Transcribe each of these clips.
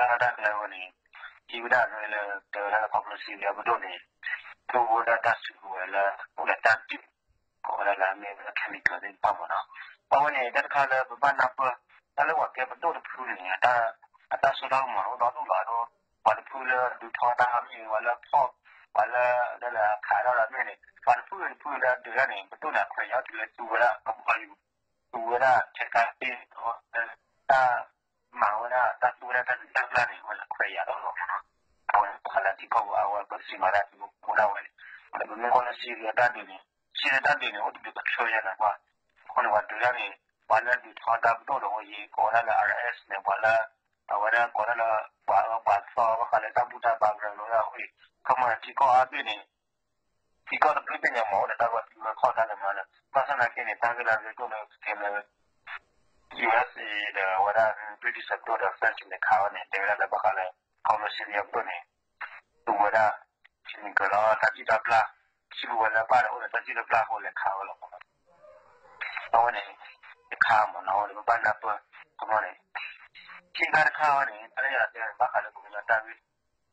တၢ်လၢတၢ်ကျဲဝဲန့ၣ် ထံၣ်ဝဲဒၣ်လၢ တဲဝဲဒၣ်လၢ ခီဖျိ Syria ပဒိၣ်န့ၣ် သူဝဲဒၣ်တၢ်စုကဝဲၤလၢ အိၣ်ဒီးတၢ်ဒုး ကိးဝဲဒၣ်လၢအမ့ၢ်ဝဲဒၣ် chemical သ့ၣ်တဖၣ်မ့ၢ်နီၤ. အဝဲန့ၣ် တၢ်တခါလၢပဘၣ်နၢ်ပၢၢ် တၢ်လၢပှၤကဲပဒိၣ်တဖုန့ၣ် အတၢ်စိတၢ်ကမီၤအိၣ်ဒီဒူၣ်လီၤ. အဒိ ပှၤတဖုလၢဒုးထီတၢ်မ့ၢ် ပှၤလၢဖီၣ် ပှၤလၢ ဒ်လဲၣ် ခးထီၣ်ဒီးမ့ၢ်န့ၣ် ပှၤတဖုတဖုလၢဒုးတၢ်န့ၣ် ပဒိၣ်န့ၣ် အခွဲးယာ်အီၤတုၤလၢသူဝဲဒၣ်ကဘီယူၤ သူဝဲဒၣ်ထဲကါတ့ၢ် တၢ် မၤဝဲဒၣ်တၢ်သူဝဲဒၣ်တၢ်ဒုးတၢ်ပျၢ်န့ၣ် အဝဲန့ၣ်ခွဲးယာ်လီၤမ့ၢ်နီၤ. အဝဲန့ၣ်ပှၤလၢထံကီၢ်ပူၤ အဝဲပစံးမၤဒၣ်သကိးဒၣ်ဝဲန့ၣ် ဒီးပမ့ၢ်ကွၢ်လၢ Syria တၢ်ဒုးန့ၣ် Syria တၢ်ဒုးန့ၣ် အိၣ်တဒုးကဆှၢယၤန့ၣ်ကွၢ် အဃိန့ၣ် ပှၤဒုးတၢ်န့ၣ် ပှၤလၢဒုးထီတၢ်ပဒိၣ်ဒီးဝဲယံၤ ကိးဝဲဒၣ်လၢ R S န့ၣ် ပှၤလၢ အဝဲဒၣ်ကိးဒၣ်လၢ ပှၤအၢပှၤသီ ဘၣ်ဃးလၢတၢ်ဘူၣ်တၢ်ဘါကရၢကရိအဃိန့ၣ် ခီမီန့ၣ် ထံကီၢ်အါဘ့ၣ်န့ၣ် ထံကီၢ်တဘ့ၣ်ဘ့ၣ်ညါမ့ၢ်အိၣ်ဒီးတၢ်ဂီၤတုၤဝဲခီၣ်တၢ်လၢမၤလၢ ဘၣ်ဆၣ်သနာ်က့န့ၣ် တၢ်ဂ့ၢ်လၢအရ့ဒိၣ်လၢကကဲလၢ U S A ဒီးအဝဲဒၣ် British အဒိၣ်ဒီး French န့ၣ်ခးဝဲန့ၣ် တဲဝဲဒၣ်လၢဘၣ်ဃးလၢ ခီမီ Syria အဒိၣ်န့ၣ် သူဝဲဒၣ် chemical လီၤ တၢ်စံၣ်တၢ်ပျၢ် စုကဝဲၤလၢဘၣ်ဒီးအိၣ်ဒီးတၢ်စံၣ်တၢ်ပျၢ်အဃိလဲၤခးဝဲလီၤမ့ၢ်နီၤ. အဝဲန့ၣ် တခါမ့ၢ်နီၤ အဝဲန့ၣ် ပဘၣ်နၢ်ပၢၢ် ခီမီန့ၣ် ခံခါတခါဝဲန့ၣ် တၢ်လၢယတဲဘၣ်ဃးလၢပကညီတၢ်ဂ့ၢ်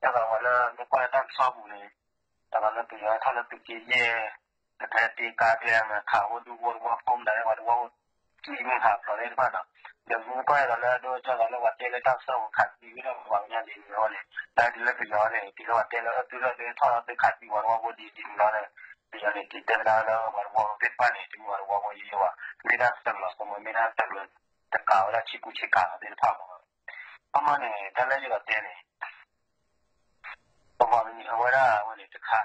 တၢ်သးဝဲလၢမ့ၢ်ကွၢ်လၢတၢ်ကစီၣ်ပူၤန့ၣ် တၢ်သးလၢပယီၤထီၣ်လၢသုးက့ယဲၢ် ကဖဲတ့ကါကျဲမ့ၢ်ခးဝဲဒူဖိတဝီဖိမတၤလၢပှၤတဝီဖိ ကံၢ်မုၢ်ဟးဖျိးသ့ၣ်တဖၣ်နီၤ ဒီးမ့ၢ်ကွၢ်ဒီးလၢဒိကၠီၣ်သးလၢပှၤတဲလၢတၢ်ကစီၣ်ပူၤ ခးသံဝဲဒၣ်ပှၤကညီဒ်န့ၣ်လီၤန့ၣ် တၢ်ဒ်လၢပယီၤန့ၣ် တုၤလၢပှၤတဲလၢအၢသုလီၢ်သုထီၣ်လီၤသုခးသံပှၤတဝီဖိဒ်န့ၣ်လီၤန့ၣ် ပယီၤန့ၣ် က့ၤတဲကဒါလၢပှၤတဝီဖိသ့ၣ်တဖၣ်န့ၣ် တမ့ၢ်ပှၤတဝီဖိယိယိဘၣ် မ့ၢ်ဒၣ်တၢ်ကလီၤစိမိၢ် မ့ၢ်ဒၣ်တၢ်ကလီၤ တကးဝဲဒၣ်ဆံကူဆံကၤသ့ၣ်တဖၣ်မ့ၢ် ခီမီန့ၣ် တၢ်လၢယအဲၣ်ဒိးတဲန့ၣ် ပပှၤကညီအဝဲဒၣ်အဝဲန့ၣ်တခါ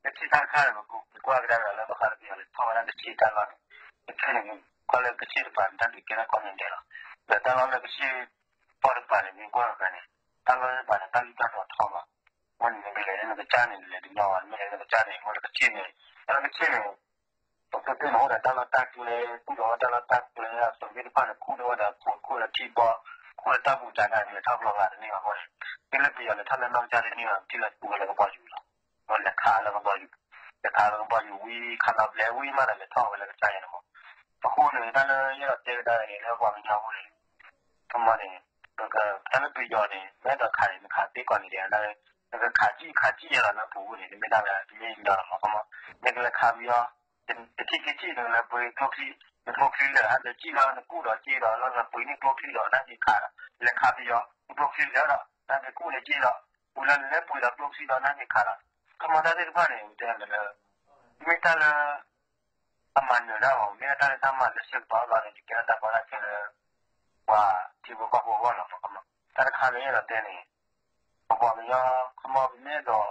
လၢခံတၢ်တခါန့ၣ် ပကွၢ်ကဒါက့ၤလၢဘၣ်ဃးလၢပယီၤလဲၤထီၣ်ဝဲဒၣ်ကချ့ၣ်တၢ်လီၢ်န့ၣ် တခါန့ၣ် ကွၢ်လၢကချ့ၣ်တပၤန့ၣ် တၢ်ဒုးကဲထီၣ်ကိးနံၤဒဲးလီၤ. ဒီးတၢ်လီၢ်လၢကချ့ၣ်ကီၢ်တပၤန့ၣ် မ့ၢ်ကွၢ်ကဒါန့ၣ် တၢ်လီၢ်တပၤန့ၣ် တၢ်လုၢ်တၢ်ဒိးထီဘၣ်. အဃိန့ၣ် နကလဲၤလၢနကစၢ်န့ၣ် နလဲၤတညီဘၣ် နမ့ၢ်လဲၤလၢနကစၢ်န့ၣ် အဝဲလၢကချ့ၣ်န့ၣ် တၢ်လီၢ်ကချ့ၣ်န့ၣ် ပကတဲန့ၣ် အိၣ်ဒီးတၢ်လီၢ်တၢ်ကျဲ ကူၣ်ဒီးဝဲတၢ်လီၢ်တၢ်ကျဲ အသိးသ့ၣ်တဖၣ်န့ၣ် ခူၣ်ဒီးဝဲဒီးခိၣ် ခူၣ်ဒီးထံဘီ ခူၣ်ဒီးတၢ်ပူၤတၢ်ဂၤန့ၣ် လဲၤထီၣ်ဘျီဂၤတန့ၢ်ဘၣ်အဃိန့ၣ် တုၤလၢပယီၤလဲၤထီၣ်လၢနီၢ်ကစၢ်တန့ၢ်ဘၣ် ထံၣ်လၢပူၤဝဲလၢကဘီယူၤလီၤ. လဲၤခးလၢကဘီယူၤ လဲၤခးလၢကဘီယူၤဝံၤ ခးလီၤဘျဲးဝံၤမးဒီး လဲၤထီၣ်ဝဲလၢကစၢ်ယဲန့ၣ်မး. အဃိန့ၣ် တၢ်လၢယအဲၣ်ဒိးတဲကဒါန့ၣ် လၢပှၤကညီအဃိန့ၣ် ခီမီန့ၣ် တၢ်လၢပယီၤန့ၣ် မ့ၢ်အဲၣ်ဒိးခးန့ၣ် နခးသ့ကိးနံၤဒဲး နကခးကံၣ်ခးကံၣ်ယဲလီၤလၢပူၤန့ၣ် တမ့ၢ်တၢ်လၢတမ့ၢ်ယီၤလီၤမး ခီမီ နကလဲၤခးပယီၤ တထံၣ်က့ၤထံၣ် နကလဲၤပှ့ၤကျိချံ နကျိချံလၢာ် ဟးဒီးကံၣ်လီၤ နကူၣ်ဒီးက့ၤဒီး လီၤနပှ့ၤန့ၢ်ကျိချံဒီး နက့ၤခးဒီး နလဲၤခးပယီၤ နကျိချံလၢာ်ဒီး နက့ၤကူၣ်န့ၢ်က့ၤဒီး ပူၤလၢနလဲၤပှ့ၤဒီးကျိချံဒီး နက့ၤခးဒီး ခီမီတၢ်သ့ၣ်တဖၣ်န့ၣ် တဲလၢ မ့ၢ်တၢ်လၢ အမၤနၢၤတၢ်မး မ့ၢ်တၢ်လၢတၢ်မၤလၢဆၢကတီၢ်လီၤန့ၣ် ယကဲထီၣ်တၢ်ကီတၢ်ခဲလၢ ပှၤထံဖိကီၢ်ဖိအဂီၢ်လီၤမး. တၢ်တခါလၢယအဲၣ်ဒိးတဲန့ၣ် ပပှၤကညီ ခီမီ ပမ့ၢ်အဲၣ်ဒိး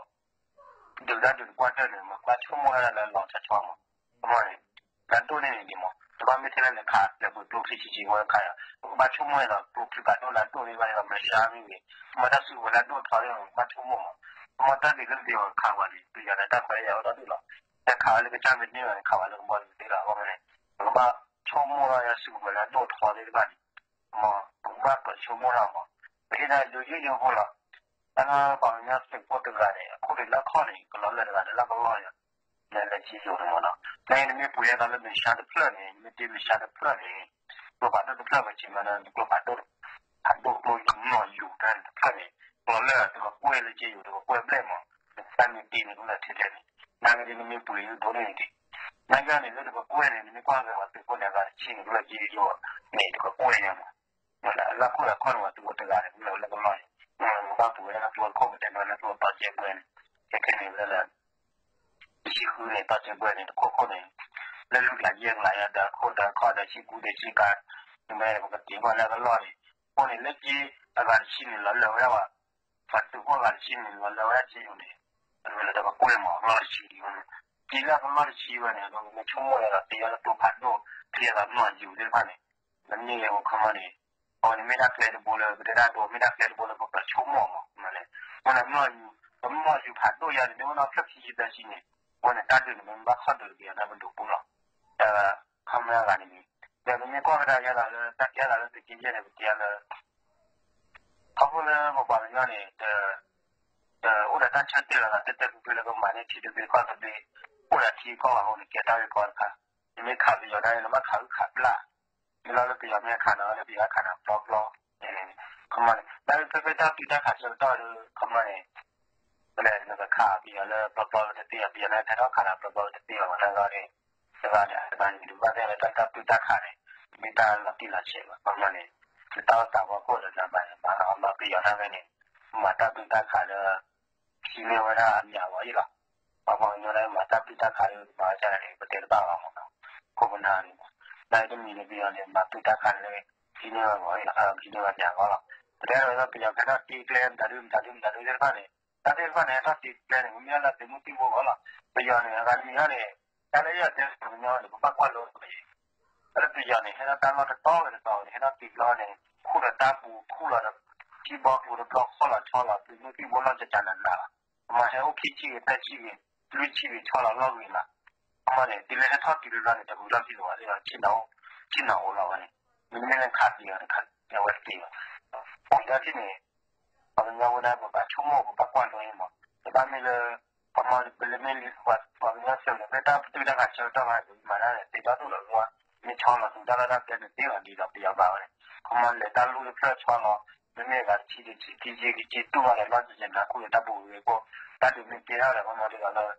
ဒုးတၢ်ဒုးတပှၢ်တၢၢ်န့ၣ် မ့ၢ်ကဘၣ်ဆိကမိၣ်ဝဲဒၣ်လၢလီၤဆီဆီမး. ခီမီန့ၣ် တၢ်ဒိၣ်န့ၢ်န့ၣ်ဒ်မး တဘၣ်မ့ၢ်ထဲလၢနခးလဲၤပှ့ၤကျိချံဆံးဆံးဝဲခါယၤ ပကဘၣ်ဆိကမိၣ်ဝဲဒီးကျိချံဖးဒိၣ်လၢအဒိၣ်န့ၢ်ဘၣ်န့ၣ်ဒီး မၤစှၤမ့ၢ်ဂ့ၤ ခီမီတၢ်စုကဝဲၤလၢအဒိၣ်ထီန့ၣ် ပကဘၣ်ဆိကမိၣ်မး. ခီမီတၢ်ဒုးလၢပယီၤခးပှၤန့ၣ် ပယီၤန့ၣ်တၢ်ခွဲးယာ်အိၣ်ဒီဒူၣ်လီၤ. တၢ်ခးဝဲလၢကစၢ်မ့ၢ်တန့ၢ်ဘၣ်န့ၣ် ခးဝဲလၢကဘီယူၤသ့လီၤ. အဃိန့ၣ် ပကဘၣ်ဆိကမိၣ်ထီၣ်ယစုကဝဲၤလၢအဒိၣ်ထီသ့ၣ်တဖၣ်န့ၣ် မ့ၢ်ပကဘၣ်ပၢၤဆိကမိၣ်ထီၣ်မး. ပဟ့ၣ်တၢ်ဒုးယိယိဖိလီၤ. တၢ်လၢပှၤကညီသုးဖိတဂၤန့ၣ် အခိၣ်ဒုးလၢအခီၣ်န့ၣ် ကလီၤလၢာ်တဂၤန့ၣ် လၢကလီၢ်ယၤ လၢလၢက့ယိာ်န့ၣ်မးနီၤ. နနမ့ၢ်ပှ့ၤအသးလၢမ့ၢ်ရှါတဖျၢၣ်န့ၣ် နမ့ၢ်တ့မ့ၢ်ရှါတဖျၢၣ်န့ၣ် ကျိဖးဒိၣ်တဖျၢၣ်ဝဲက့ၤမးနီၤ နကျိဖးဒိၣ် ဖးဒိၣ်ကျိယိာ်နီၢ်ယိာ်တၢ်န့ၣ်တဖျၢၣ်န့ၣ် ကျီၤလၢာ်တကကွဲၢ်လၢက့ယိာ်တကကွဲၢ်ဘျဲၣ်မး နတၢ်မ့ၢ်တ့န့ၣ် ကလၢာ်ထဲထဲန့ၣ် နာ်က့ဒ်နမ့ၢ်ပှ့ၤဒိၣ်န့ၣ်ဒ် နာ်က့န့ၣ် လၢတကကွဲၢ်န့ၣ် နမ့ၢ်ကွၢ်က့ၤပှၤသုးဖိန့ၣ် အဂၤတဆံန့ၣ် ကလၢာ်က့ယိာ်န့ၣ်တကကွဲၢ်ညါမး လၢခိၣ်လၢခီၣ်န့ၣ် ပှၤသုးဖိတဂၤန့ၣ် ကလၢာ်လၢကလီၢ်န့ၣ် ပဘၣ်ပှ့ၤဝဲဒၣ်ကျိတခိၣ် ပတဲမ့ၢ်လၢကျိတီစဲကွဲန့ၣ် ခဲခဲန့ၣ်လၢ တဆံဃုန့ၣ် တီစဲကွဲန့ၣ် တခိၣ်ခိၣ်န့ၣ် လၢလုၢ်ကျါယဲၢ်ကျါယဲၢ် တၢ်ခိၣ်တၢ်ခီၣ် တၢ်ဆံကူတၢ်ဆံကၤ မ့ၢ်ပကတ့ၢ်ကွၢ်လၢကလီၢ်န့ၣ် အဃိန့ၣ် လၢက့အဂၤတဆံန့ၣ် လီၤလၢာ်ဝဲဒၣ်ဝဲ ပှၤသုးခိၣ်အဂၤတဆံန့ၣ် လီၤလၢာ်ဝဲဒၣ်က့ယိာ်န့ၣ် အမ့ၢ်လၢတကကွဲၢ်မး အကလီၢ်တဆံန့ၣ် က့လၢအကလီၢ်တဆံဝဲန့ၣ် အမ့ၢ်ဆိကမိၣ်ဝဲဒီး တ့အီၤလၢကျိဖးဒိၣ် က့အသးနီၢ်ယိာ်သ့ၣ်တဖၣ်န့ၣ် လၢန့ၣ်လဲၣ် ခီမီန့ၣ် အဝဲန့ၣ်မ့ၢ်တၢ်ကျဲတဘိလၢ ပတဲဒၣ်ဒိ မ့ၢ်တၢ်ကျဲတဘိလၢပကဆိကမိၣ်မး မ့ၢ်လဲၣ် အဃိန့ၣ် ပနီၢ်ယိာ် ပနီၢ်ယိာ်ဖးဒိၣ်ယၤန့ၣ် မ့ၢ်ဝဲဒၣ်ဖျၢၣ်ခံဆံသၢဆံန့ၣ် အဃိန့ၣ် တၢ်ဒုးန့ၣ် မ့ၢ်ဘၣ်ခီၣ်ဒုးတက့ၢ် တၢ်ပဒိၣ်ပူၤလီၤ တၢ်ခီမီအဂၤန့ၣ်န့ၣ် ဒီးပမ့ၢ်ကွၢ်ကဒါယၤလီၤလၢ တၢ်ကဲလီၤလၢသုးက့ယဲၢ်န့ၣ် ပတဲလၢ ခီဖျိလၢပပှၤကညီန့ၣ် တအိၣ်ဒီးတၢ်ဆၢတဲာ်လီၤသး တဲတဲဖျုဖျုလၢကမၤန့ၢ်ထံတဘ့ၣ်ကီၢ်တဘ့ၣ် အိၣ်ဒီးထံကီၢ်ဘၣ်အဃိန့ၣ် ကဲတၢ်ဂ့ၢ်ကီတခါ နမ့ၢ်ခးပယီၤဒၣ်န့ၣ် နဘၣ်ခးအုၣ်ခးပျၢ် မ့ၢ်လီၤလၢပယီၤမ့ၢ်ခးနၤလၢပယီၤခးနၤပျီပျီ ခီမီန့ၣ် တၢ်ဖဲဖဲတၢ်ပတုာ်တၢ်ခးဆၢကတီၢ်ဒီး ခီမီန့ၣ် နကခးပယီၤလၢပျီပျီတသ့ဘၣ်, ပယီၤလၢဟဲထီၣ်ခးဒီးပျီပျီတသ့ဘၣ်မး, တၢ်ဂီၢ်န့ၣ် တဂၤန့ၣ် အတဘၣ်န့ၣ်ဒုးဘၣ်သ့ၣ်လၢတၢ်ပတုာ်တၢ်ခးန့ၣ် မ့ၢ်တၢ်လီၤတံၢ်လီၤဆဲးဘၣ်. ခီမီန့ၣ် နတၢ်အိၣ်သးဖီခိၣ်ဒီးနမၤမၤမၤပယီၤတၢ်ဖဲန့ၣ် မၤတၢ်ပတုာ်တၢ်ခးလၢ ဟံးန့ၢ်ဝဲဒၣ်အမံၤအဂီၢ်အံၤလီၤ. ပှၤကညီလၢမၤတၢ်ပတုာ်တၢ်ခးလၢပှၤကညီန့ၣ် ပတဲတဘၣ်ဘၣ်မးနီၤ, ခိၣ်ပနၢ်န့ၣ်မး, နာ်က့တမံၤန့ၣ် ပယီၤန့ၣ် မၤပတုာ်တၢ်ခးလၢ ဟံးန့ၢ်ဝဲအဂီၢ်အံၤလီၤ, ဟံးန့ၢ်ဝဲမံၤအဂီၢ်လီၤ. ပတဲဝဲဒၣ်ပယီၤကဟဲထီၣ်တ့ကျဲမတၤဒုမတၤဒုမတၤဒုသ့ၣ်တဖၣ်န့ၣ် တၢ်သ့ၣ်တဖၣ်န့ၣ် ဟဲထီၣ်တ့ကျဲန့ၣ် ပမ့ၢ်လၢသုးမုၢ်သံၣ်ဘိအဂီၢ်လီၤ. ပယီၤန့ၣ် အဂၤတမံၤအံၤန့ၣ် တၢ်လၢယတဲပှၤကညီန့ၣ် ပဘၣ်ကွၢ်လိန့ၣ် လၢပယီၤန့ၣ် ဟဲထီၣ်တၢ်လီၢ်တတီၤဝဲတတီၤဝဲန့ၣ် ဟဲထီၣ်တ့ကျဲန့ၣ် ခူၣ်ဒီးတၢ်ပူၤခူၣ်လီၤဒီး ထံဘီကျိၤတဘျီဃီလီၤဆီလီၤ သုးမုၢ်သံၣ်ဘိလီၢ်ကကနးနးလီၤ. ပမၤဟဲအိၣ်ခံဆံဂ့ၤသၢဆံဂ့ၤ လွံၢ်ဆံဂ့ၤဆီလီၤလီၢ်ဂ့ၤလီၤ. ခီမီန့ၣ် တုၤလၢဟဲထီၣ်တုၤလၢလီၤန့ၣ် တဂုၤလီၢ်ခံလီၤဝဲ ဆ့ၣ်နီၤအိၣ်လီၤဝဲန့ၣ် မ့မ့ၢ်လၢခးပယီၤန့ၣ် ခးပယီၤဝဲတသ့ဘၣ်. ပှၤဒၣ်ထံၣ်န့ၣ် ပှၤကညီဝဲဒၣ်ပဘၣ်ဆိကမိၣ်ပဘၣ်ကွၢ်လိအံၤမး, တဘၣ်မ့ၢ်လၢ ခီမီပလၢမ့ၢ်လံ ပှၤကညီစၢၤလၢဖဲတၢ်ပတုာ်တၢ်ခးဆၢကတီၢ်မး ပမၤတၢ်န့ၣ် သ့ၣ်ဒီဒိၣ်လီၤမး, မ့ၢ်ဆီလီၤသူတၢ်လီၢ်တၢ်ကျဲန့ၣ်သ့လီၤဒ်သိးပယီၤမၤဝဲန့ၣ် ခီမီလဲၤတၢ်လူၢ်တဖျၢၣ်ဆီလီၤ, မ့မ့ၢ်ဂၤတဆံတဆံခံဆံခံဆံတူၢ်ဘၣ်လီၤလီၢ်ကကနးခူၣ်လၢတၢ်ပူၤဂ့ၤဖိ, တၢ်ဒုးမ့ၢ်ကဲထီၣ်ဒီးခီမီဒ်သိးလၢ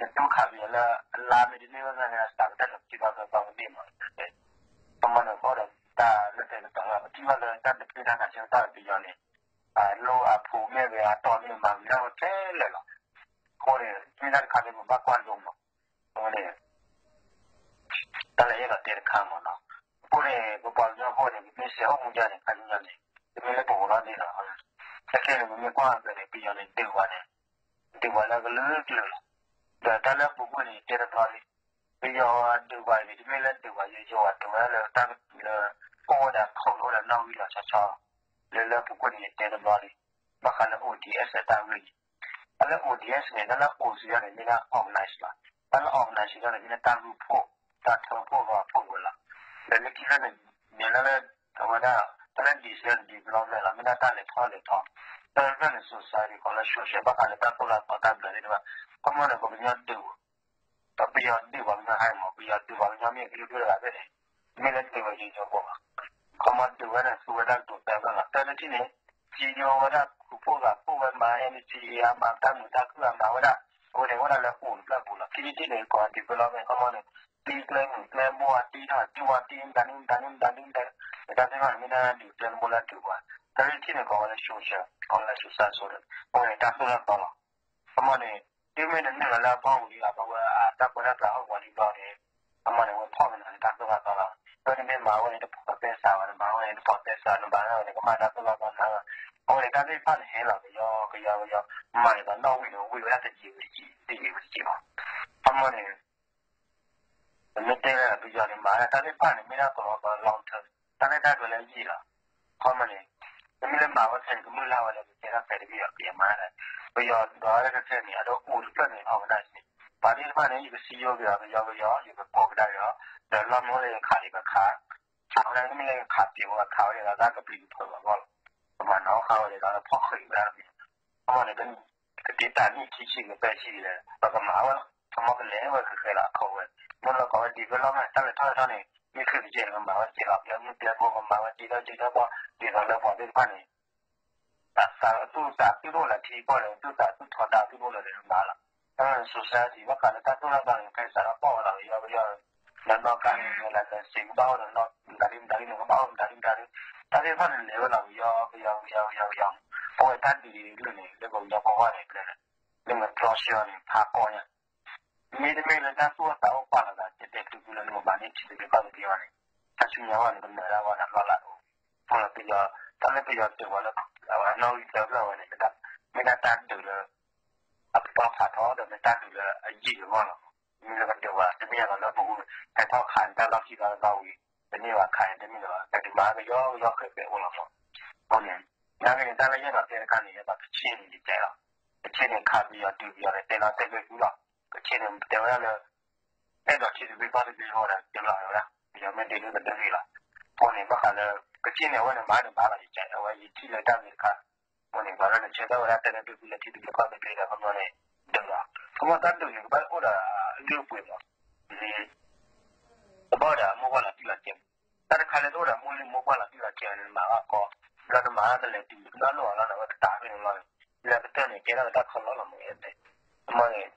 နတူၢ်ခးပယီၤလၢအလါမ့ၢ်တန့ၢ်ဘၣ်သနာ်က့ အစးကတၢၢ်န့ၣ် ပထံၣ်ဘၣ်သၢသီကန့ၢ်မး, ခီမီန့ၣ် ဃီဒီးတၢ်လၢတဲကတီၤလီၤ ပထံၣ်ဘၣ်လၢတၢ်တပတုာ်တၢ်ခးဆၢကတီၢ်ပယီၤန့ၣ် အလိအဖိးမ့ၢ်ဂ့ၤ အတီၢ်မ့ၢ်ဂ့ၤ မၤဂ့ၤထီၣ်ဝဲခဲလၢာ်လီၤ. အဃိန့ၣ် မ့ၢ်တၢ်တခါလၢပဘၣ်ကွၢ်လိမး, အဃိန့ၣ် တၢ်လၢယအဲၣ်ဒိးတဲတခါမးနီၤ, အဃိန့ၣ် ပပှၤကညီအဃိန့ၣ် ပမ့ၢ်စဲးအိၣ်မူဒ်န့ၣ် ခါဆူညါန့ၣ် တမ့ၢ်လၢပဂီၤလီၤန့ၣ်လီၤ. ခဲခဲန့ၣ် ပမ့ၢ်ကွၢ်အံၤန့ၣ် ပယီၤန့ၣ်ဒုးပှၤန့ၣ် ဒုးပှၤလၢကလုာ်ကလုာ်လီၤ. ဒီးတၢ်လၢအပူၤကွံာ်န့ၣ် တဲတဘျီလံ, ပယီၤဒုးပှၤအံၤန့ၣ် တမ့ၢ်လၢဒုးပှၤယိယိအဒုးဝဲလၢတၢ်လၢ အိၣ်ဝဲဒၣ်ခိၣ်လၢအိၣ်ဒီးနီၣ်ဂံၢ်လီၤဆီဆီ လၢလၢအပူၤကွံာ်န့ၣ် ယတဲတဘျီလံ, ဘၣ်ဃးလၢ O D S အတၢ်ဂ့ၢ်န့ၣ် တၢ်လၢ O D S န့ၣ် တၢ်လၢ O စံးဒ်န့ၣ် မ့ၢ်ဒၣ် organize လီၤ. တၢ်လၢ organize စံးဒ်န့ၣ် မ့ၢ်ဒၣ်တၢ်ဂုၢ်ဖှိၣ် တၢ်ထၢဖှိၣ်ဂီၤဖှိၣ်ဝဲလီၤ. ဒီးလၢခံဖဲန့ၣ် မ့ၢ်လၢ အဝဲဒၣ် တၢ်လၢ decentralized လီၤ မ့ၢ်လီၤ မ့ၢ်ဒၣ်တၢ်လဲၤထီၣ်လဲၤထီ တၢ်ဖဲန့ၣ် society ဃီလၢ social ဘၣ်ဃးလၢတၢ်သိၣ်တၢ်သီတၢ်ဘျၢသ့ၣ်တဖၣ် ခီမီန့ၣ် ပှၤကညီဒုး ဒီးပယီၤဒုးပှၤကညီဟဲမး ပယီၤဒုးပှၤကညီမ့ၢ်ကလုာ်ဒိၣ်တဂၤဖဲန့ၣ် မ့ၢ်လၢဒုးဝဲယိယိဖိဘၣ်. ခီမီဒုးဝဲန့ၣ် သူဝဲဒၣ်ကတိၤသၢဖျၢၣ်လီၤ. သၢထံၣ်န့ၣ် စံယိဝဲဒၣ် ခူၣ်ဖှိၣ်ဂာ်ဖှိၣ်ဝဲမၤ NCA အမၤတၢ်မုာ်တၢ်ခုၣ်အမၤဝဲဒၣ် အဝဲန့ၣ်ဝဲဒၣ်လၢအိၣ်တဖျၢၣ်ပူၤလီၤ. ခံထံၣ်န့ၣ် ကိး development ခီမီန့ၣ် တံကျဲမုၢ်ကျဲဘိအတံထီၣ် ကၠူအတံ မတၤဒုမတၤဒုမတၤဒုမတၤဒု တၢ်သ့ၣ်တဖၣ်န့ၣ် မ့ၢ်ဒၣ်ဒုးကျဲတဘိလၢဒုးပှၤ သၢထံၣ်န့ၣ် ကိးဝဲလၢ social ကိးဝဲလၢ social အဃိန့ၣ် တၢ်သိၣ်တၢ်သီလီၤ. ခီမီန့ၣ် တုၤမ့ၢ်နနုာ်လီၤလၢအပှၢ်ပူၤလံ အဘၣ်ဝဲအတၢ်ပၢတၢ်ပြးဟီၣ်ကဝီၤလံဘျီန့ၣ် ခီမီန့ၣ် ဝဲဖီၣ်ကနၤလၢတၢ်သိၣ်တၢ်သီလီၤ. ဖဲနမ့ၢ်မၤဝဲန့ၣ် တဖိးသဲစးဘၣ် နမၤဝဲန့ၣ် တဖိးသဲစး နဘၣ်ဝဲန့ၣ်ကမၣ်တၢ်သိၣ်တၢ်သီနၤလီၤ. အဃိန့ၣ် တၢ်သ့ၣ်တဖၣ်န့ၣ်ဟဲလီၤကယီကယီကယီ မၤဒ်သိးနီၣ်ဝံၤန့ၣ် ဝံၤဝဲဒၣ်တယံာ်ဝံၤတယံာ် တယံာ်ဝံၤတယံာ်လီၤ. ခီမီန့ၣ် ပမ့ၢ်တဲလၢပယီၤန့ၣ် မၤတၢ်သ့ၣ်တဖၣ်န့ၣ် မ့ၢ်ဒၣ်ကလီကလီ long term တၢ်လၢတၢ်ကျဲလၢယံာ်လီၤ. ခီမီန့ၣ် ပမ့ၢ်လၢမၤဝဲခဲအံၤ ကမုၢ်လၢ်ဝဲလၢပကဲထီၣ်ဖဲတဘ့ၣ်အီၤ ပယီၤမၤတၢ် ပယီၤဒွးဝဲလၢခဲခဲန့ၣ် အဒိၣ်အိၣ်တဖျၢၣ်န့ၣ် organize န့ၣ် ပှၤသ့ၣ်တဖၣ်န့ၣ် ယကစံယိက့ၤအီၤကယီကယီ ယကကိးကဒါက့ၤအီၤ ဒီးလီၢ်မ့ၢ်အိၣ်လၢယခးန့ၣ် ယကခး ခးဝဲဒၣ်မ့ၢ်လၢယခးပျံၤဝဲခးဝဲဒၣ်လၢတၢ်ကပျံၤကဖုးအဂီၢ်လီၤ. ပမၤနီၣ်ဃာ်ဝဲဒၣ်လၢဖီၣ်ဃံးဝဲဒၣ်တဘ့ၣ် ခီမီန့ၣ် ကတ့တၢ်နံၣ်ခံဆံကပဲဆံလဲၣ် ပကမၤဝဲလီၤ. ခီမီကလဲၤဝဲခဲခဲလီၤ အခိးဝဲ မ့ၢ်လၢကိးဝဲ development တၢ်လဲၤထီၣ်လဲၤထီန့ၣ် မ့ၢ်ချုးကစဲးန့ၣ် ကမၤဝဲကဲလီၤ ကျဲမုၢ်ကျဲဘိ ကမၤဝဲဒ်ထီၣ်ဒ်ထီၣ်ဘီ ဒ်သိးလၢပှၤသ့ၣ်တဖၣ်န့ၣ် တၢ်သူၣ်သးသူၣ်ဒိၣ်လၢထံကီၢ်န့ၣ် သူၣ်သးသူၣ်ထီဒါသူၣ်ဒိၣ်လၢန့ၣ်မၤလီၤ. တၢ် society ဘၣ်ဃးလၢတၢ်သိၣ်တၢ်သီန့ၣ် ခဲစးထီၣ်ပီၣ်ဝဲလီၤ ကယီကယီ လၢနီၢ်ကါန့ၣ် လၢ nursing ကဘၣ်အိၣ်ဒီး မတၤဒ်မတၤဒ်န့ၣ် ကဘၣ်အိၣ်မတၤဒ်မတၤဒ် တၢ်သ့ၣ်တဖၣ်န့ၣ် လဲၤဝဲလီၤကယီကယီကယီကယီ အဝဲတၢ်ဒုးဒ်န့ၣ် လၢပကညီဖိဂီၢ်န့ၣ် လၢမ့ၢ်တြီဆၢန့ၣ် ဖးကီညါ မ့တမ့ၢ်လၢတၢ်သူၣ်အိၣ်သးအိၣ်ပာ်လီၤသး တဲတဲကျူကျူလၢနကဘၣ်န့ၢ်ထံသဘျ့ကီၢ်သဘျ့အီၤန့ၣ် တၢ်ဆူညါအဂီၢ်န့ၣ် ကနၢၤဒၣ်ဝဲဒၣ်လီၢ်လၢ်တအိၣ် အဃိဒီးပယီၤ တၢ်လၢပယီၤဒုးဝဲလၢ အဝဲနီၣ်ဂံၢ်သၢဖျၢၣ်ဝဲန့ၣ် မ့ၢ်ဒၣ်တၢ်ဒုးလၢ အပတီၢ်ဖးထီဒီးမ့ၢ်တၢ်ဒုးလၢအယံာ်အဂီၢ်လီၤ. မ့ၢ်လၢကဒုးဝဲ တမ့ၢ်လီၤလၢပဟဲထီၣ်ခးန့ၣ် တၢ်လီၢ်ခံလီၤသီဝံၤ တန့ၢ်ဘၣ်ခးန့ၣ် တမ့ၢ်လီၤ ကဒုးမၤကယီကယီဃဲးဃဲးအိၣ်လီၤမး. အဃိန့ၣ် နာ်က့န့ၣ် တၢ်လၢယအဲၣ်ဒိးတဲတခါန့ၣ် ယဲဒၣ်ကချ့ၣ်န့ၣ် ယတဲလီၤ. ကချ့ၣ်န့ၣ် ခးပယီၤဒုးပယီၤဒီး တဲလီၤတဲဘၣ်ဃုလီၤ. ကချ့ၣ်န့ၣ် တဲဝဲဒၣ်လၢ အဲၣ်ဒိးထံသဘျ့ကီၢ်သဘျ့အဃိဒီး တဲလီၤဝဲဒၣ် ပယီၤမ့ၢ်ဒုးလၢကဒုးဂ့ၤလီၤ. အဃိန့ၣ် ဘၣ်ဃးလၢ ကချ့ၣ်န့ၣ် အဝဲန့ၣ်မၤန့ၣ်မၤလီၤ ယတဲ အဝဲယထံၣ်လၢတၢ်ဂ့ၢ်တခါ အဃိန့ၣ် ပှၤလၢနဆၢထၢၣ်ဝဲဒၣ်တဲလၢဒုးဖုလၢထံသဘျ့ကီၢ်သဘျ့ဒီး ခီမီန့ၣ် ဒုးလီၤ. ခီမီတၢ်ဒုးန့ၣ် ကဘၣ်အိၣ်ဒီးအလုၢ်အပှ့ၤမး ကဘၣ်အိၣ်ဒီးအမိၢ်ပှၢ်လီၤတံၢ်လီၤဆဲးမး. တၢ်တခါလၢတအိၣ်ဒီးမိၢ်လုၢ်မိၢ်ပှၢ်လီၤတံၢ်လီၤဆဲးန့ၣ် မၤဘၣ်ကီ ဘျီနမၤတလဲၤတုၤတနီၣ်လိၣ်အီၤလီၤန့ၣ် အဝဲကတၢၢ်ဖဲန့ၣ်လီၤန့ၣ် လၢကတၢၢ်န့ၣ် ကဲထီၣ်ကတၢၢ်ခီလီလီၤမး တဲ အမ့ၢ်န့ၣ်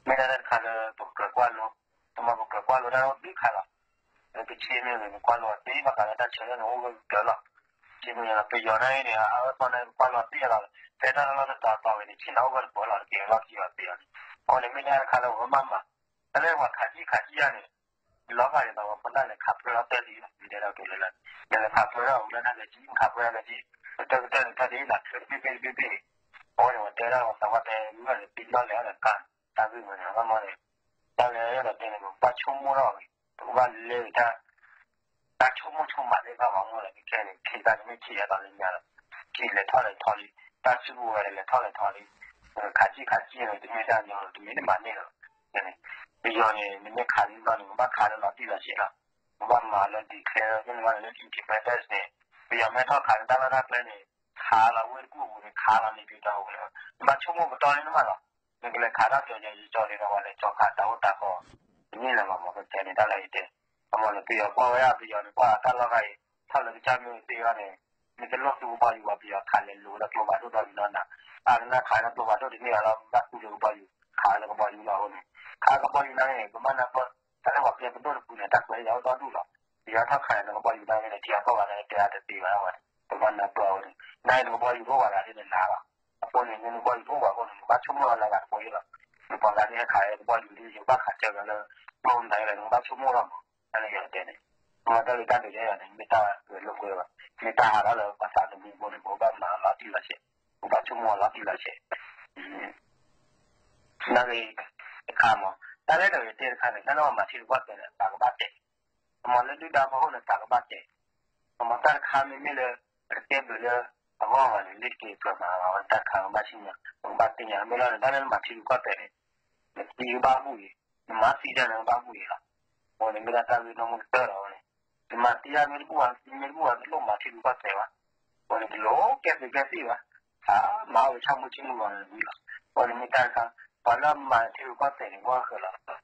မ့ၢ်ဒၣ်တၢ်တခါလၢ ပကြၢးကွၢ်လိ, တမ့ၢ်ပကြၢးကွၢ်လိတၢ်ဒ်ခါလီၤ. လၢကဆ့မ့ၢ်ဂ့ၤ ပကွၢ်လိအီၤသ့ ဘၣ်ဃးလၢတၢ်ဆၢလၢနအိၣ်ဂၢၢ်ကျၢၤလီၤ. ကဆ့မ့ၢ်ဂ့ၤလီၤ ပယီၤနာ်က့န့ၣ် အအၢသီနာ်က့ ပကွၢ်လိအီၤသ့လီၤ. ဖဲတၢ်လီၢ်တတီၤတီၤဝဲန့ၣ် ဆ့ၣ်နီၤအိၣ်ဂၢၢ်တပှဲၤလီၤ တက့ၤလီၢ်ခံအီၤသ့အီၤန့ၣ်. အဃိန့ၣ် မ့ၢ်ဒၣ်တၢ်တခါလၢပကဘၣ်မၤ တၢ်လၢပှၤခးကံၣ်ခးကံၣ်ယါန့ၣ် လီၤဂာ်ဒ်သိးပှၤဖီလာ်လဲၤခးဖျၢၣ်လီၤတၢၢ်လံလီၤ ဒ်တဲဒၣ်က့ၤလၢလၢ နလဲၤခးဖျၢၣ်ဒၣ်ဝဲလၢတၢ်လဲၤကံၣ် ခးဖျၢၣ်တၢ်လဲၤကံၣ် ကတၢၢ်ကတၢၢ်န့ၣ် တၢ်ဒ်နၤဖျၢၣ်တဘ့ၣ်ဘ့ၣ်တဘ့ၣ်ဘ့ၣ် အဝဲန့ၣ် ပတဲဒၣ်ပှၤသးပှၢ်တဲ မ့ၢ်လၢပံၤလီၢ်လဲၤအီၤဒီးကါ တၢ်ဂ့ၢ်ဝဲန့ၣ် အမ့ၢ်န့ၣ် တၢ်လၢယအဲၣ်ဒိးတဲန့ၣ် ပကဘၣ်ဆိကမိၣ်ထီၣ်ဂ့ၤ ပကဘၣ်လဲၤတၢ် တၢ်ဆိကမိၣ်ဆိကမးသ့ၣ်တဖၣ်မ့ၢ်မ့ၢ်လၢခဲခဲန့ၣ် ခံသးတမ့ၢ်ခံအသးလၢညါဒီး ခံလဲၤထီၣ်လဲၤထီလံ တၢ်စုကဝဲၤလဲၤထီၣ်လဲၤထီလံ ခးကံၣ်ခးကံၣ်န့ၣ် တမ့ၢ်တၢ်ညီ တမ့ၢ်တမၤန့ၢ်လီၤ. ပယီၤန့ၣ် နမ့ၢ်ခးလံဘျီန့ၣ် နကဘၣ်ခးလၢလီၤတံၢ်လီၤဆဲးလီၤ. နကဘၣ်မၤလၢ declare န့ၣ်ဘၣ်လၢ independence န့ၣ် ပယီၤမ့ၢ်ထီၣ်ခးလၢတၢ်လီၢ်တၢ်ကျဲန့ၣ် ခးလီၤဝ့ၢ်တကူၣ်အပူၤန့ၣ် ခးလီၤန့ၣ် က့ၤတီၢ်ပူၤန့ၣ် နဘၣ်ဆိကမိၣ်ပတီၢ်န့ၣ်မးလီၤ. နကလဲၤခးတၢ်ပျီၤကၠီၤကၠီၤန့ၣ်ဒီး ပှၤလဲၤကၠီၤခးတၢ်အိၣ်တၢ်ဃီ တန့ၢ်လၢၤဘၣ်မး ကတဲန့ၣ်တၢ်လၢအံၤတဲ အမ့ၢ်န့ၣ် ပယီၤကွၢ်ဝဲဒၣ် ပယီၤန့ၣ် ကွၢ်တၢ်လီၢ်ဂၤအံၤ ထီၣ်လၢကစၢ်မ့ၢ်သ့အီၤန့ၣ် မ့ၢ်တလိၣ်သူကဘီယူၤဘၣ် ပယီၤခးလဲၤလိၤလၢကျိဘၣ်ဒိၣ်ဒီးမံၤနီၢ်နၤ အါကနၣ်ခးလၢကျိဘၣ်ဒိၣ်တန့ၢ်ဘၣ်လီၤ ဘၣ်သူလၢကဘီယူၤ ခးလၢကဘီယူၤလီၤအဃိန့ၣ် ခးကဘီယူၤနာ်က့န့ၣ် ပမ့ၢ်နၢ်ပၢၢ် တၢ်လၢပှၤကျဲပဒိၣ်တပူၤန့ၣ် တၢ်ကွဲးယၤအိၣ်ဒီဒူၣ်လီၤ. ပယီၤထီၣ်ခးန့ၣ် နကဘီယူၤနာ်က့န့ၣ် ထံအကီၢ်ဂၤန့ၣ် တဲအါတသ့ဘၣ်ဝဲ ပမ့ၢ်နၢ်ပၢၢ်အဃိန့ၣ် နာ်က့နကဘီယူၤတအိၣ်ဘၣ်သးဒ်န့ၣ်နၤလီၤ. အဃိန့ၣ် နကဘီယူၤတအိၣ်ဘၣ်အဃိန့ၣ် နကဘၣ်ဆိကမိၣ်လီၤလၢဂၤတဘိအံၤလီၤ. နပှၤဂၤန့ၣ်ဟဲခးကဘီယူၤဒ် ယကဘၣ်ခးစၢၤလီၤလၢ ကျိနၤလီၤ နကဘၣ်ဆိကမိၣ်လီၤမး တၢ်လၢယတဲန့ၣ် မ့ၢ်တၢ်လၢတၢ်ဒုးယၤန့ၣ် မ့ၢ်တၢ်ဂဲၤလိာ်ကွဲဘၣ် မ့ၢ်တၢ်ဟးထီၣ်လၢပှၤသးသမူအဃိန့ၣ် ပကဘၣ်မၤလီၤတံၢ်လီၤဆဲး ပကဘၣ်ဆိကမိၣ်လီၤတံၢ်လီၤဆဲး နာ်က့ တခါမး တၢ်လၢတၢ်ဂ့ၤတဲတခါန့ၣ် တၢ်လၢပှၤမၤထံရူၢ်ကီၢ်သဲးန့ၣ် တၢ်ကဘၣ်တဲာ် အမ့ၢ်လၢဒုၣ်ဒါဖီခိၣ်န့ၣ် တၢ်ကဘၣ်တဲာ် အမ့ၢ်တၢ်တခါမ့မ့ၢ်လၢ ပကတဲဘၣ်လၢ အဂီၢ်ဂၤန့ၣ် လ့တက့ၤကြၢးမၤဘၣ်ဝဲ တၢ်တခါကဘၣ်ဆူညါ ပကဘၣ်သ့ၣ်ညါ မ့ၢ်လီၤန့ၣ် တၢ်လၢနမၤထံရူၢ်ကီၢ်သဲးန့ၣ် နသံကဘၣ်ဘူၣ်အံၤ နမၤသံတၢ်န့ၣ်ကဘၣ်ဘူၣ်အံၤလီၤ. အဃိန့ၣ်မ့ၢ်ဒၣ်တၢ်ဂ့ၢ်နီၢ်မုၢ်ကတၢၢ်လီၤအဃိန့ၣ် နမၤသံတၢ်မ့ၢ်တဘူၣ်ဘၣ် နသံမ့ၢ်တဘူၣ်ဘၣ် တလိၣ်မၤထံရူၢ်ကီၢ်သဲးဘၣ်. အဃိန့ၣ် တလိၣ်ကဲသုးကဲသံၣ်ဘၣ် ဟးမၤဝဲဆၣ်မုၢ်ဆ့ၣ်မုၢ်ဂီၤန့ၣ်ဝံၤလီၤ. အဃိန့ၣ်မ့ၢ်တၢ်တခါ ပှၤလၢအမၤထံရူၢ်ကီၢ်သဲးန့ၣ် ဂီၢ်ဃၢၤလီၤ.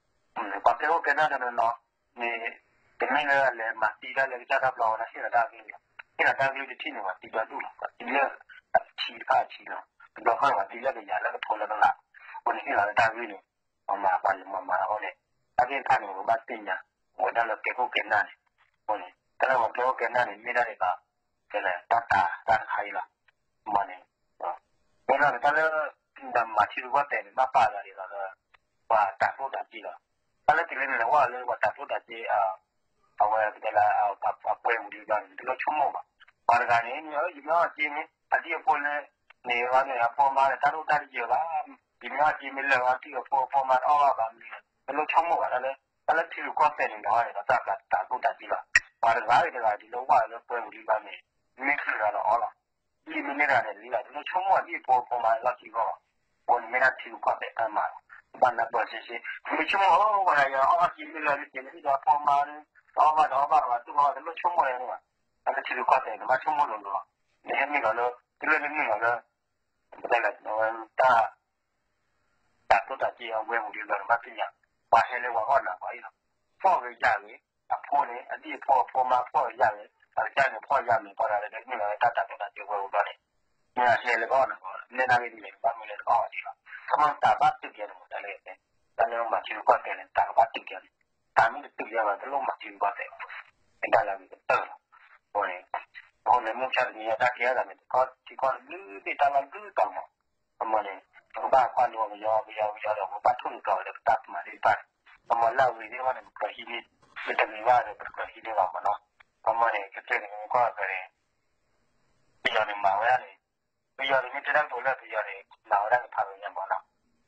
ပှၤကဲခိၣ်ကဲနၢ်တနီၤနီၤန့ၣ် တမ့ၢ်လၢအလဲၤမၤသံတၢ်လၢကစၢ်တၢ်ဘျီဝဲဒၣ် ဟ့ၣ်လီၤတၢ်ဂ့ၢ်လီၤ. ဟ့ၣ်လီၤတၢ်ဂ့ၢ်တထံၣ်န့ၣ် ပှၤသံဒွဲၣ်ဒူၣ်လီၤ. ပှၤသံလၢအဆံတဖၣ်အဆံလီၤ. တဘျီဃီန့ၣ် ပှၤသံလၢကယၤလၢကထိလၢကလးလီၤ. အဃိန့ၣ်ဟ့ၣ်လီၤလၢတၢ်ဂ့ၢ်န့ၣ် ပှၤမၤပှၤလဲၤမၤမၤလီၤအဃိန့ၣ် တၢ်သ့ၣ်တဖၣ်န့ၣ် ပကဘၣ်သ့ၣ်ညါ အိၣ်ဝဲဒၣ်လၢကဲခိၣ်ကဲနၢ်န့ၣ် အဃိန့ၣ် တၢ်လၢပှၤကဲခိၣ်ကဲနၢ်န့ၣ် မ့ၢ်ဒၣ်ဒ်သိး ကဲလၢတၢ်တာ်တၢ်တခါအံၤလီၤ. မ့ၢ်န့ၣ် မ့ၢ်လီၤန့ၣ် တၢ်လၢ မၤထံရူၢ်ကီၢ်သဲးန့ၣ် ဘၣ်ပာ်လီၤဒ်သိးလၢ ပှၤတၢ်ကျိၣ်တၢ်စ့လီၤ. တၢ်လၢတုၤလၢနလဲၤဝဲလၢပှၤတၢ်ကျိၣ်တၢ်စ့ အဝဲပတဲလၢ အပှဲၤပူၤလံဘျီန့ၣ် တလိၣ်ဆိကမိၣ်ဘၣ်. ပှၤတဂၤန့ၣ် မ့ၢ်ယမ့ၢ်အီၣ်စ့န့ၣ် အဒံၣ်အဖိလၢ န့ၣ်ဝဲန့ၣ် အဖိအမါန့ၣ် တၢ်ဒိၣ်တၢ်တယၢၤဘၣ်. ယမ့ၢ်အီၣ်စ့မ့ၢ်လၢာ်ဝဲ အဒံၣ်အဖိအဖိအမါတအီၣ်ဘၣ်ဘၣ်မနုၤလဲၣ် တလိၣ်ဆိကမိၣ်ဘၣ်. တၢ်လၢ တၢ်လၢထံရူၢ်ကီၢ်သဲးန့ၣ် ဒီးန့ၣ်ဒီး တၢ်ကျိၣ်တၢ်စ့လီၤ. ပှၤတဂၤဂ့ၤတဂၤဒ်လၢဝဲလၢပှဲၤပူၤလံဘျီန့ၣ် မ့ၢ်ချုးတဂၤဒီးအီၣ်လီၤ. ဒ်မ့ၢ်န့ၢ်တဂၤန့ၣ်လံလီၤ တလိၣ်ဆိကမိၣ်ဒ်အဖိအဖိမါလီၢ်ခံဂီၢ်လီၤ. အဃိန့ၣ်မ့ၢ်ဒၣ်ထံရူၢ်ကီၢ်သဲးတၢ်မၤလီၤ. ပဘၣ်နၢ်ပၢၢ်ဆ့ဆ့ မ့ၢ်ဆိကမိၣ် ပှၤတဂၤယၤအီၣ်အီၣ်စ့မ့ၢ်လၢာ်လံက့ၤလၢဟံၣ်ဒီးအဖိအမါ အီၣ်ဘၣ်ဒီးအီၣ်ဘၣ်ဘၣ် တူၢ်ဘၣ်တလိၣ်ဆိကမိၣ်ယၤန့ၣ်ဘၣ်. တၢ်လၢထံရူၢ်ကီၢ်သဲးန့ၣ် ဘၣ်ဆိကမိၣ်လိၤလိၤလီၤ. နဟဲမ့ၢ်လီၤလၢ တုၤလၢနမ့ၢ်လီၤလၢ ပတဲလၢ တၢ် တၢ်ကျိၣ်တၢ်စ့အဝဲပူၤလံဘျီန့ၣ် ဘၣ်သ့ၣ်ညါ ပှၤဟဲလၢပှၤအီၣ်နၤပှၤအံၤလီၤ. ဖှီၣ်ဂ့ၤယာ်ဂ့ၤ အဖိန့ၣ် အဒံၣ်အဖိအဖိမါဖှီၣ်ဂ့ၤယာ်ဂ့ၤ အကစၢ်န့ၣ်ဖှီၣ်ယာ်မ့ၤ ပှၤတဂၤလၢတမ့ၢ်လီၤလၢတၢ်တၢ်ကျိၣ်တၢ်စ့ဝဲပူၤဘျီန့ၣ် မ့ၢ်ဟဲလၢပှၤအီၣ်နၤပှၤ နဲနာ်ဂ့ၤဒ်လဲၣ် ဘၣ်မနုၤလဲၣ်တဘၣ်အီၣ်ဒံးလီၤ. ခီဖျိတၢ်ဘၣ်တုာ်ကဲန့ၣ်မ့ၢ်တၢ်လၢ တၢ်လၢမၤထံရူၢ်ကီၢ်သဲးန့ၣ် တၢ်ကဘၣ်တုာ်ကဲန့ၣ် တၢ်မ့ၢ်တတုာ်ကဲဘၣ် တလိၣ်မၤထံရူၢ်ကီၢ်သဲးဘၣ်. မ့ၢ်တၢ်လၢအဂ့ၤကတၢၢ်လီၤ. အဃိန့ၣ် အဃိန့ၣ် မုၢ်ဆါတနံၤအံၤ တၢ်ကဲထီၣ်သးန့ၣ် တခီထံကီၢ်တဘျုးသ့ၣ်တၢ်လီၢ်ဘျုးတီၤမး အမ့ၢ်န့ၣ် ပကဘၣ်ကွၢ်လိပယီၤပယီၤပယီၤဒီး ပကဘၣ်ထိၣ်သတြီၤဝဲလၢပတၢ်မၤသ့ၣ်တဖၣ်န့ၣ် အမ့ၢ်လၢအဂ့ၤသ့ၣ်တဖၣ်န့ၣ် ပကြၢးဟံးန့ၢ် မ့ၢ်တဂ့ၤဘၣ်ဒီး ပတကြၢးဟံးန့ၢ်ဘၣ်မးနီၤ. အမ့ၢ်န့ၣ် ခဲကဲန့ၣ် မ့ၢ်ကွၢ်က့ၤန့ၣ် ပယီၤန့ၣ်မၤဝဲဒၣ်န့ၣ် ပယီၤန့ၣ်မ့ၢ်တဲတၢ်ကတိၤလၢပယီၤန့ၣ် မၤဝဲဒၣ်န့ၣ်ဖးဂ့ၤညါမးနီၤ.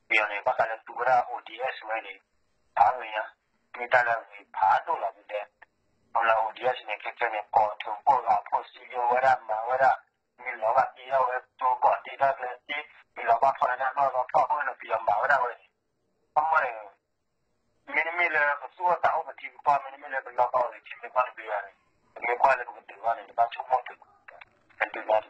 ပယီၤန့ၣ် ဘၣ်ဃးလၢသူဝဲဒၣ် O D S ဝဲန့ၣ် ဖးဂ့ၤညါ မ့ၢ်တၢ်လၢအဂ့ၤဖးဒိၣ်လီၤမ့ၢ်တဲ အလၢ O D S န့ၣ် ခဲကဲန့ၣ် ကိးထူကိးဂၤဖိစံယိဝဲဒၣ်မၤဝဲဒၣ် မ့ၢ်လီၤဘၣ်က့ၤထီၣ်ဝဲကၠိကိးတ့ထီၣ်ကျဲစ့ မ့ၢ်လီၤဘၣ်ဖီၣ်လၢတၢ်နီၢ်လီၤဖီၣ်အဃိန့ၣ် ပယီၤမၤဝဲဒၣ်ဝဲန့ၣ် အမ့ၢ်န့ၣ် မ့တမ့ၢ်လၢပသူၣ်အိၣ်သးအိၣ်ပထံပကီၢ် မ့တမ့ၢ်လၢပလီၢ်ကီၢ်အိၣ်လၢထံမ့ၢ်ကီၢ်တဘ့ၣ်ဘၣ်န့ၣ် ပမ့ၢ်ကွၢ်လၢပကဒုးအီၤန့ၣ် ပဘၣ်ဆိကမိၣ်တုၤ ပဒုးလီၤ